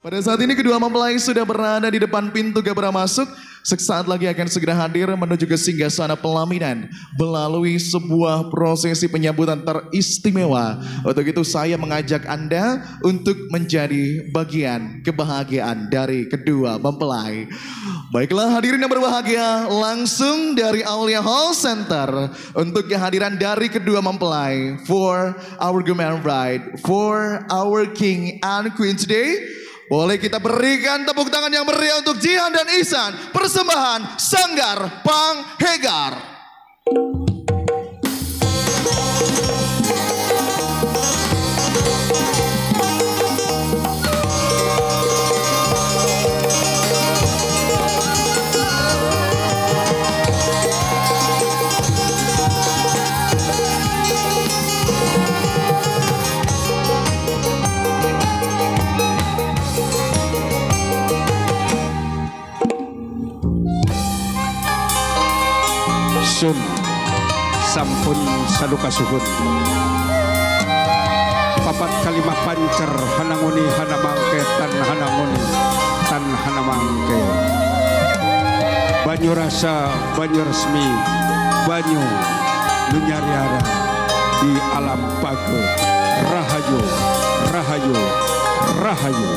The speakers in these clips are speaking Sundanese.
Pada saat ini kedua mempelai sudah berada di depan pintu gapura masuk. Sesaat lagi akan segera hadir menuju ke singgasana pelaminan melalui sebuah prosesi penyambutan teristimewa. Untuk itu saya mengajak Anda untuk menjadi bagian kebahagiaan dari kedua mempelai. Baiklah hadirin yang berbahagia, langsung dari Aulia Hall Center untuk kehadiran dari kedua mempelai, for our groom and bride, for our king and queen today. Boleh kita berikan tepuk tangan yang meriah untuk Jihan dan Ihsan, persembahan Sanggar Panghegar. Sun sampun saduka suhun papat kalimah pancer hananguni hanamangke tan hananguni tan hanamangke banyu rasa banyu resmi banyu nunyariara di alam page rahayu rahayu rahayu.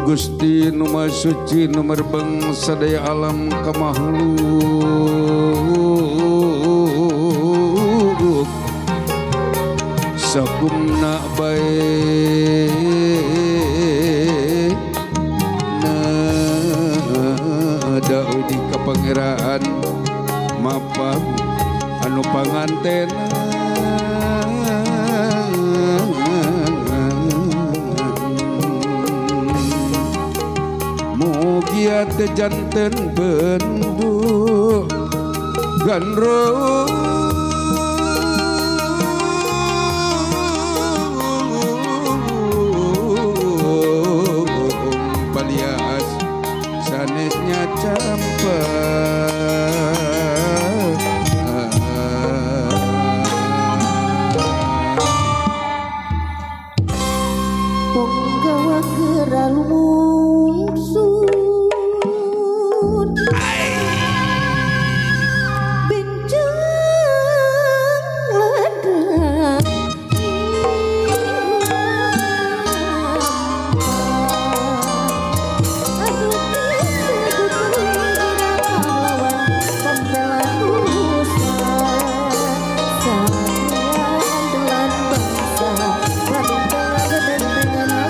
Gusti nu suci nu merbeng sadaya alam kamahluk sakumna bae nada udi ka pangeran mapag anu panganten. Mugia teh janten bendu gandrung palias sanesnya campa. Ponggawa keralumungsun bencang ladang aduh pahlawan pembela nusa satria andalan bangsa dengan negara.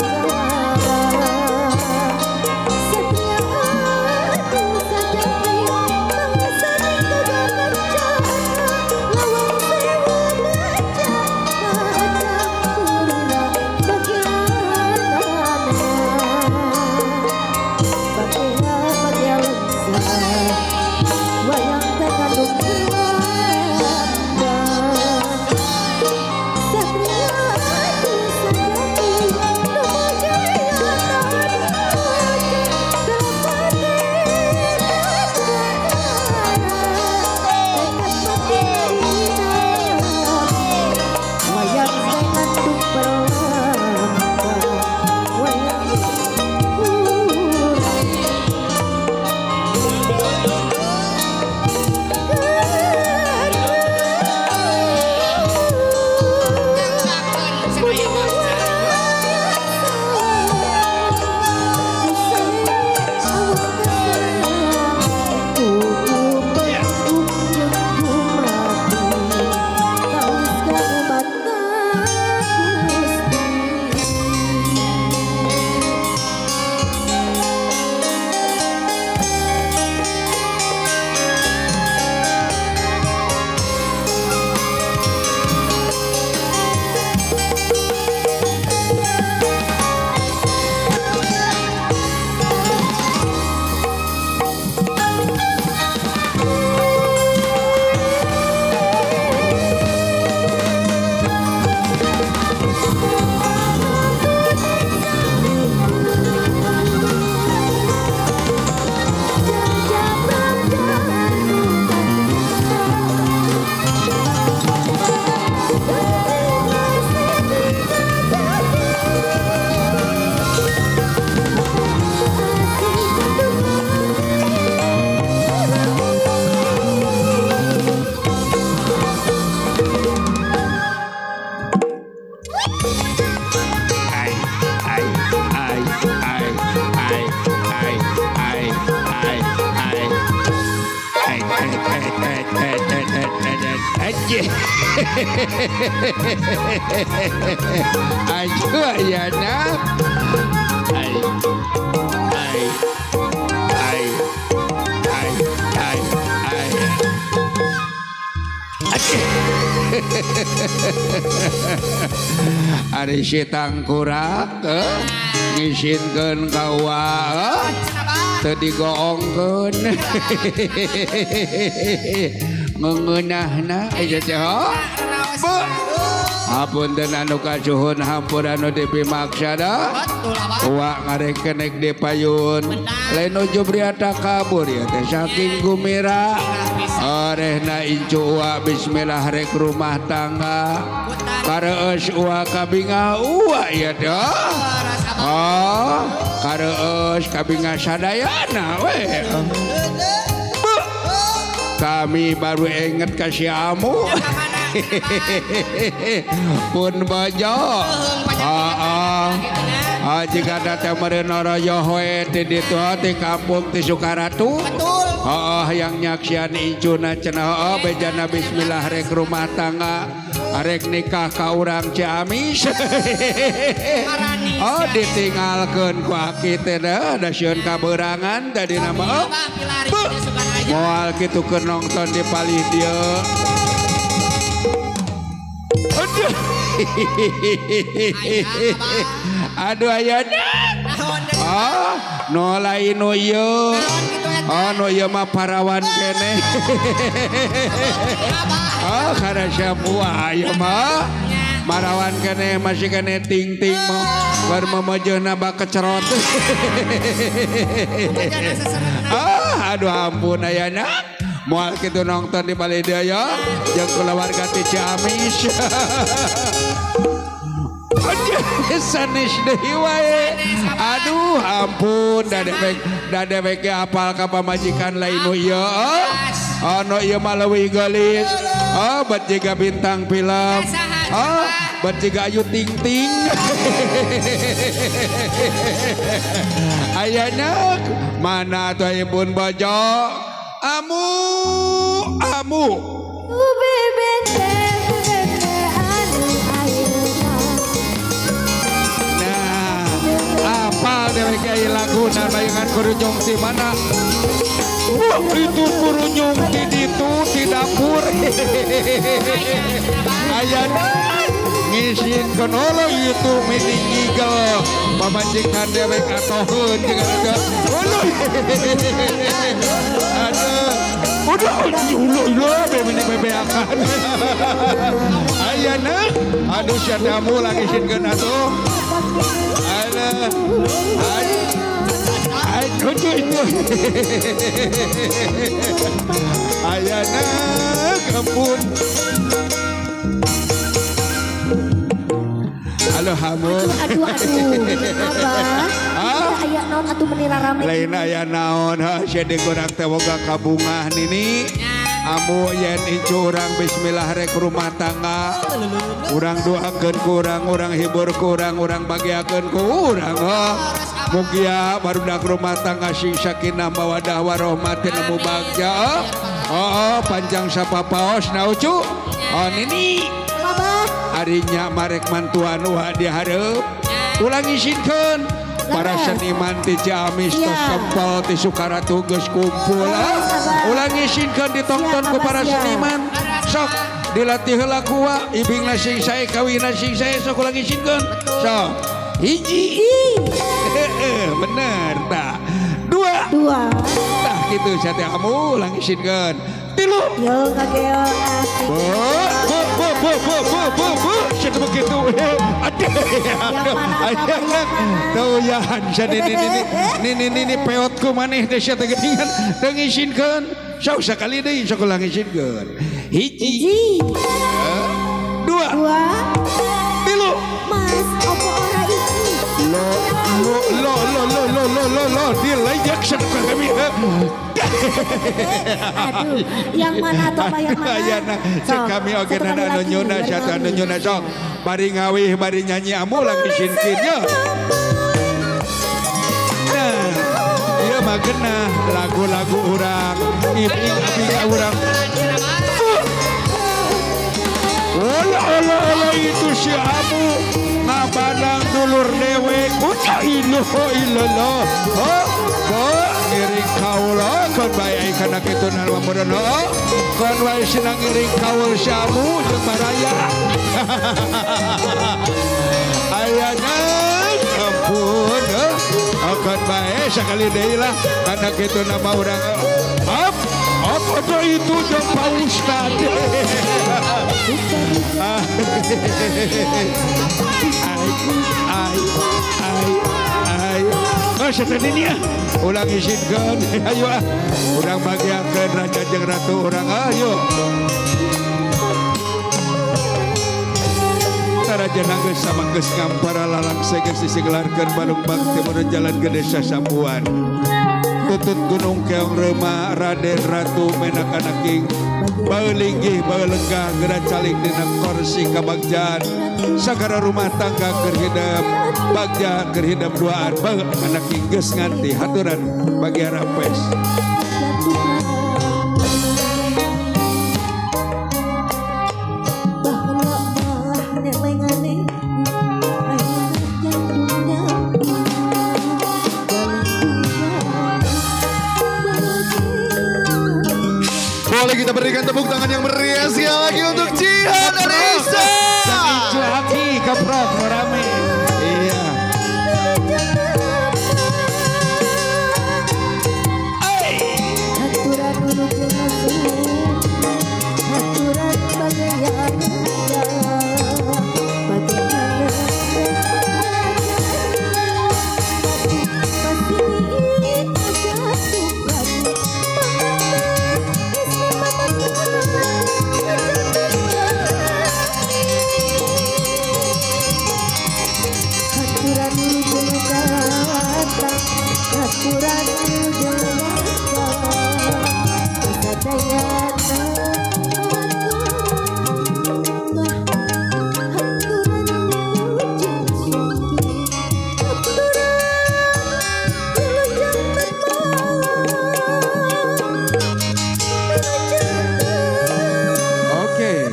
Ayo ayana. Ai. Ai. Ai. Ai. Ai. Ai. Ari si tangkurak ngisinkeun ka uwa teu digoongkeun ngeungeunahna eta teh hapunten anu kasuhun hampura anu dipimaksada uwa ngarekenek di payun lain ujub riata kabur ya teh saking gumira orehna incu uwa bismillah rek rumah tangga kareus uwa kabingah uwa ya teh oh kareus kabingah sadayana we. Kami baru inget kasih amu pun bojo jika datang meureun hoe ti ditu ti kampung ti Sukaratu yang nyaksian incuna cenah bejana bismillah rek rumah tangga rek nikah ka urang Ciamis oh ditinggalkeun ku aki teh da sieun kaberangan tadi nama moal kitu keur nongton di palih dieu. Aduh. Aduh ayana. Oh, nu lain nu ieu. Oh, nu ieu mah parawan keneh. Oh, karasa buah ieu mah. Marawan keneh masih keneh ting-ting mah keur memejeuna bakecerot. Ah, aduh ampun ayana. Moal kitu nonton di balai dieu ya jeung kulawarga ti Ciamis. Aduh sanes deui wae. Aduh ampun da dewek ge apal ka pamajikan lain nu ieu. Oh nu ieu mah leuwih geulis. Oh bet jiga bintang film. Oh bet jiga Ayu Ting Ting. Ayana mana atuh aya pun bojo. Amu, amu. Nah, apal dewek ai laguna bayangan kurunyung ti mana? Wah, itu kurunyung ti ditu ti dapur. Ayana ngisinkeun olo itu mini ngigel pamajikan dewek atoheun jeung olo. Aduh, udah ulah mini bebeakan. Ayana, aduh sia tamu lagi isinkeun atuh. Aduh, aduh itu. Ayana, ampun. Halo hamu. Aduh aduh abah. Aya naon atuh meni rarame. Lain aya naon heuh sia kurang teh boga kabungah nini. Amu yen incu urang bismillah rek rumah tangga. Urang doakeun ku urang, urang hibur ku urang, urang bagiakeun ku urang heuh. Mugia barudak rumah tangga sing sakinah mawadah warahmah nemu bagja. Oh, panjang sapapaos na ucu. Oh nini. Arinya marek mantuan uwa dihareup ulang isinkeun para seniman ti Ciamis tos kempel ti Sukaratu geus kumpul ulang isinkeun ditongton ku para seniman sok dilatih heula ku wa ibingna sing sae kawinna sing sae sok ulang isinkeun sok hiji bener tah dua tah kitu sia teh amu ulang isinkeun tilu yo kageo bu bu bu bu bu bu bu sudah begitu aduh aduh tuh ya ini peotku maneh teh sia teh geuningan teu ngisinkeun sok sakali deui sok ulah ngisinkeun hiji dua tilu mas opo ora iki lo lo lo lo lo lo lo lo dilejek kami. Aduh, yang mana atau apa yang mana? Ayana, cek kami oge nana anu nyuna satu anu nyuna sok. Bari ngawih, bari nyanyi amu lagi sinkin ya. Nah, ieu mah genah lagu-lagu urang, ibing-ibing urang. Olo-olo itu si Abu ngabadang dulur dewek. Ucah iloh iloh. Oh, kok ngiring kaula kon bae kana kitu na meureun oh. Kon wae sina ngiring kaul si Abu jeung baraya. Ayana ampun akan bae sakali deui lah kana kitu nama urang. Up apa itu jeung Pak Ustad. Ai ai ai. Oh setan ini ah. Ulang izinkeun ayo ah. Urang bagiakeun raja jeung ratu urang ayo. Raja nanggeus samanggeus ngampara lalangse geus digelarkeun balung bakti mun jalan ke desa Sambuan. Tutut gunung keong rema Raden Ratu menak anaking beulinggih beulenggah geura caling dina kursi kabagjaan sagara rumah tangga keur hidep bagja keur hidep duaan beuh anaking geus nganti haturan bagi rampes. Boleh kita berikan tepuk tangan yang meriah sekali lagi untuk Jihan dan Isa. Incu haki kaprok rame. Iya. Oke.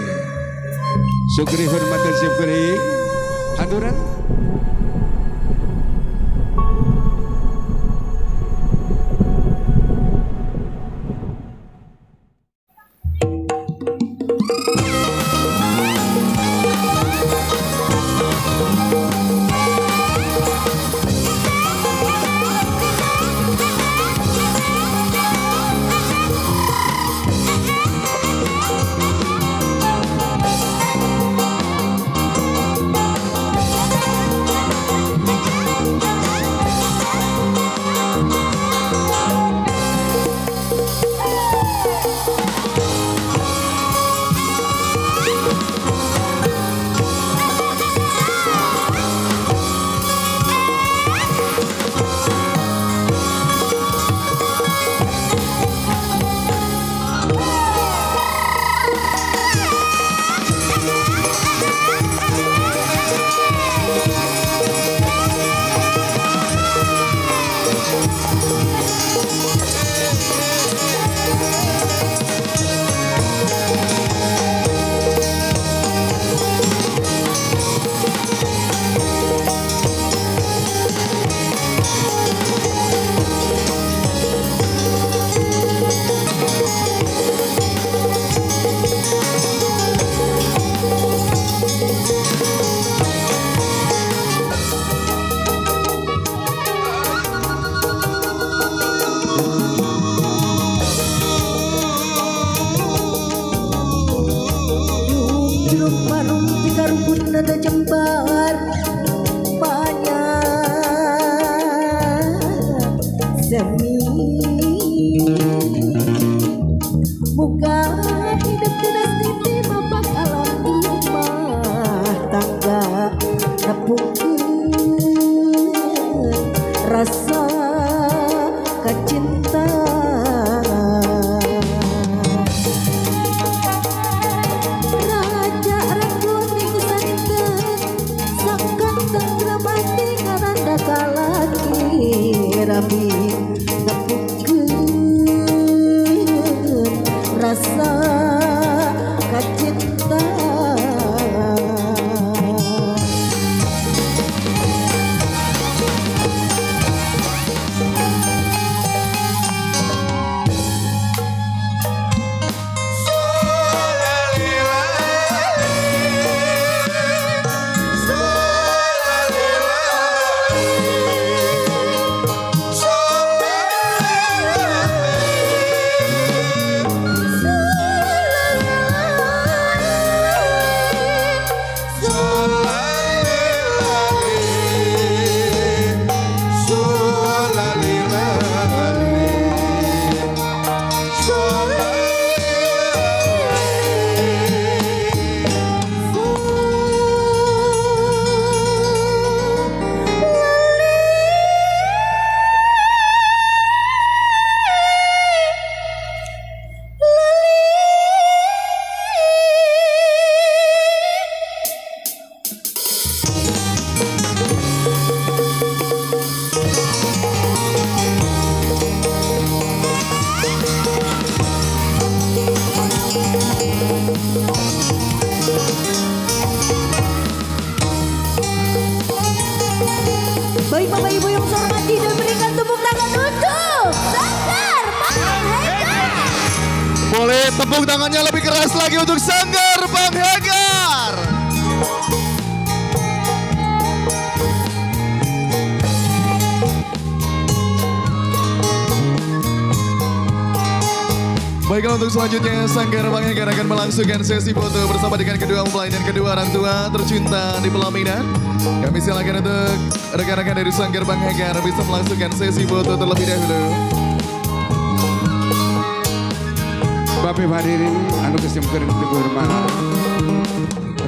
Syukri hormatan syukri. Haturan. Rasa kacinta. Tepuk tangannya lebih keras lagi untuk Sanggar Panghegar. Baiklah, untuk selanjutnya Sanggar Panghegar akan melangsungkan sesi foto bersama dengan kedua mempelai dan kedua orang tua tercinta di pelaminan. Kami silakan untuk rekan-rekan dari Sanggar Panghegar bisa melangsungkan sesi foto terlebih dahulu. Bapak hadirin anu kesimkeun dihormat.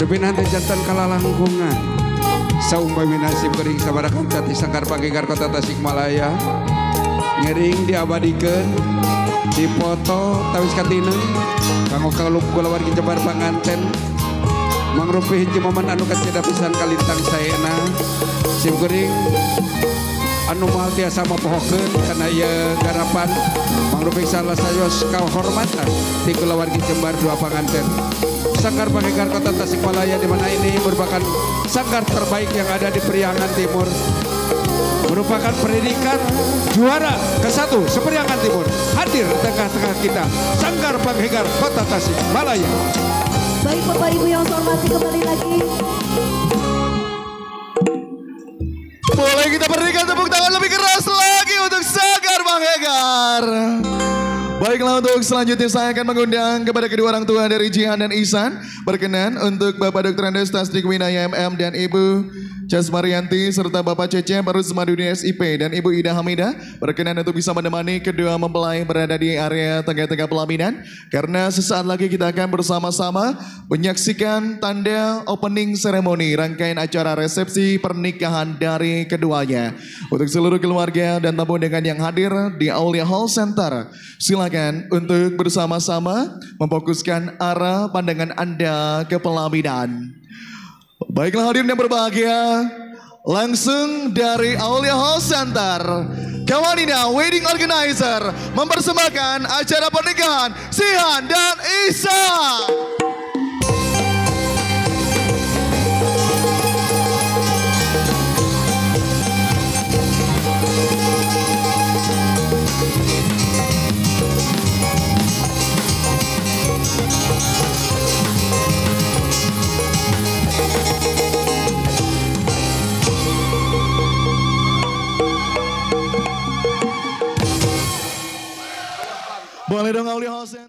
Rupina teh jantan kalalangkungan. Saumpamina simkuring sabaraha ti Sanggar Panghegar Kota Tasikmalaya. Ngering diabadikeun, dipoto tawis katineng kanggo kulawargi jembar panganten. Mangrupi hiji momen anu kacida pisan kalintang saena. Simkuring anu moal tiasa mapohokeun kana ieu garapan mangrupi salah sayos kahormatan ti kulawargi jembar dua panganten. Sanggar Panghegar Kota Tasikmalaya di mana ini merupakan sanggar terbaik yang ada di Priangan Timur. Merupakan predikat juara ke-1 se-Priangan Timur. Hadir di tengah-tengah kita Sanggar Panghegar Kota Tasikmalaya. Baik Bapak Ibu yang saya hormati, kembali lagi. Boleh kita berikan tepuk tangan lebih keras lagi untuk Sanggar Panghegar. Baiklah, untuk selanjutnya saya akan mengundang kepada kedua orang tua dari Jihan dan Ihsan. Berkenan untuk Bapak Dr. Andes Tasdik Winaya MM dan Ibu Jas Marianti serta Bapak Cece Barusmaduni SIP dan Ibu Ida Hamidah. Berkenan untuk bisa menemani kedua mempelai berada di area tengah-tengah pelaminan. Karena sesaat lagi kita akan bersama-sama menyaksikan tanda opening ceremony rangkaian acara resepsi pernikahan dari keduanya. Untuk seluruh keluarga dan tamu undangan yang hadir di Aulia Hall Center, silakan untuk bersama-sama memfokuskan arah pandangan Anda ke pelaminan. Baiklah hadirin yang berbahagia, langsung dari Aulia Hall Center, Kawanina Wedding Organizer mempersembahkan acara pernikahan Jihan dan Ihsan. Boleh dong Aulia Hall Center.